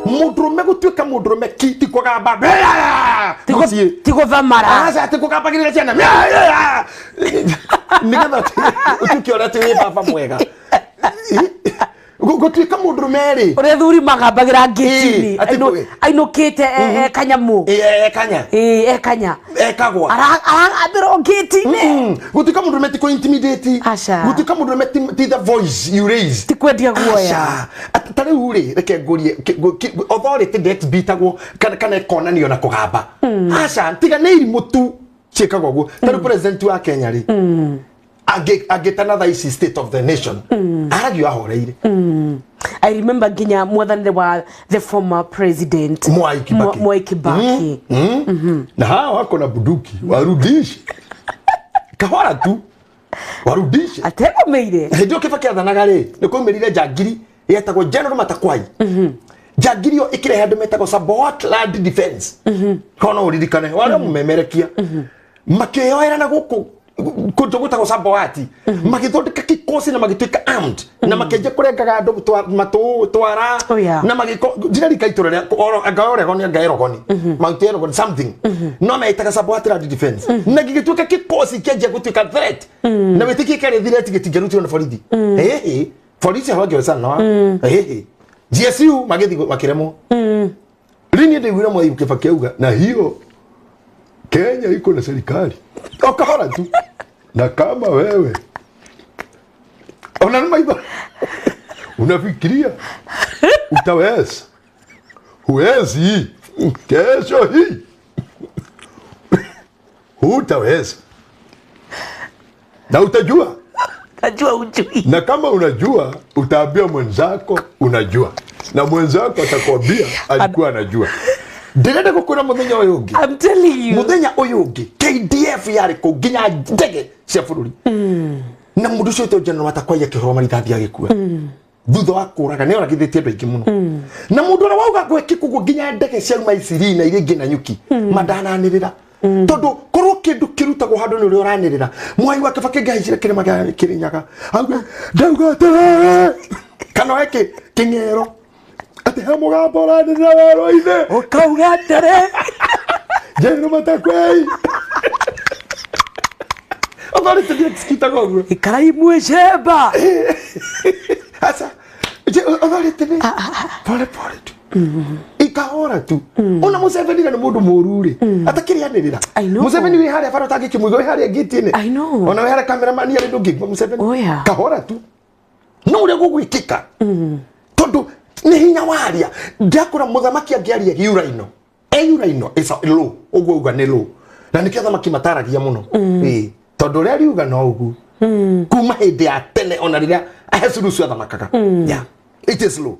Mũndũrũme gũtuĩka mũndũrũme ki ti kũgamba mũciĩ. Ti gũthamara. Aca, ti kũgambagĩrĩra ciana nĩgetha ũtuĩke ũrĩa atĩ wĩ baba mwega. Gũtuĩka mũndũrũme rĩ, ũrĩa thuri magambagĩra ngĩti-inĩ. Ĩ, atĩ Ainũkĩte e kanyamũ. Ĩ, ekanya. Ĩ, ekanya. Ekagwa. Aragambĩrwo ngĩti-inĩ. Gũtuĩka mũndũrũme ti kũ-intimidate. Aca. Gũtuĩka mũndũrũme ti the voice you raise. Ti kwendia guoya. Aca. Ta rĩu rĩ, reke ngũrie, authority ndĩexhibitagwo kana ĩkonanio na kũgamba. Aca, tiga nĩ irimũ tu ciĩkaga ũguo. Ta rĩu president wa Kenya rĩ, angĩtana thaa ici State of the Nation, aragio ahoreire. I remember nginya mwathanĩre wa the former president Mwai Kibaki. Mwai Kibaki. Na hawa wako na bunduki, warudishe kahora tu, warudishe. Ategomeire. Hĩndĩ ĩyo Kibaki athanaga rĩ, nĩ kwaumĩrire njangiri yetagwo General Matakwai. Njangiri ĩyo ĩkĩrehe andũ metagwo Sabaot Land Defense, korwo no ũririkane warĩa mũmemerekia makĩoera na gũkũ kũndũ gwĩtagwo Sabaoti, magĩthondeka kikosi na magĩtuĩka armed na makĩanjia kũrengaga andũ matũ twara. Oh, yeah. Na magĩko ndirarika itũra rĩa anga Oregoni, anga Erogoni, Mount Erogoni something, no meitaga Sabaot Land Defense, na gĩgĩtuĩka kikosi kĩanjia gũtuĩka threat, na wĩtĩkie kĩarĩ threat gĩtingĩrutirwo nĩ borithi. Ĩhĩ, polisi hawangĩwezana na wao. Ĩhĩ, GSU magĩthiĩ makĩremwo. Rĩu niĩ ndaiguire Mwai Kibaki auga na hiyo Kenya iko na serikali o kahora tu, na kama wewe ona nĩ maitho unafikiria utaweza, huwezi. Kesho hii hutaweza na utajua. Najua ujui. Na kama unajua, utaambia mwenzako unajua, na mwenzako atakwambia alikuwa anajua. Ndĩrenda gũkwĩra mũthenya ũyũ ũngĩ, I'm telling you. Mũthenya ũyũ ũngĩ KDF yarĩ kũu nginya ndege cia bũrũri, na mũndũ ũcio wĩtwo General Matakwai akĩhũrwo marithathi agĩkua thutha wa kũraga. Nĩ oragithĩtie andũ aingĩ mũno, na mũndũ ũrĩa wauga gwĩkĩka ũguo nginya ndege ciauma Isiri na iria ingĩ na nyuki mandananĩrĩra, tondũ korwo kĩndũ kĩrutagwo handũ nĩ ũrĩa ũranĩrĩra. Mwai wa Kibaki ngahaicire kĩrĩma gĩa Kĩrĩnyaga auge ndauga atĩrĩrĩ, kana oe kĩng'ero atĩ he mũgambo ũranĩrĩra werũ-inĩ. Ũkauga atĩrĩ. General Matakwei authority nĩ executaga ũguo. Ikarai mwĩcemba. Aca, authority nĩ pole pole tu, ikahora tu. Ona Museveni na nĩ mũndũ mũru rĩ, atakĩrĩanĩrĩra. I know. Museveni wĩ harĩa bara ũtangĩkĩmũigua, wĩ harĩa ngĩti-inĩ. I know. Ona wĩ harĩa cameraman arĩ ndũngĩigua Museveni. Oh, yeah. Kahora tu, no ũrĩa gũgwĩkĩka, tondũ nĩ hinya waria. Ndakũra mũthamaki angĩaria giuraino eyuraino is a law, ũguo uga nĩ law, na nĩkĩo athamaki mataragia mũno. Ĩĩ, tondũ ũrĩa riuga no ũguo kuma hĩndĩ ya tene, ona rĩrĩa Ahesurusu athamakaga. Yeah, it is law.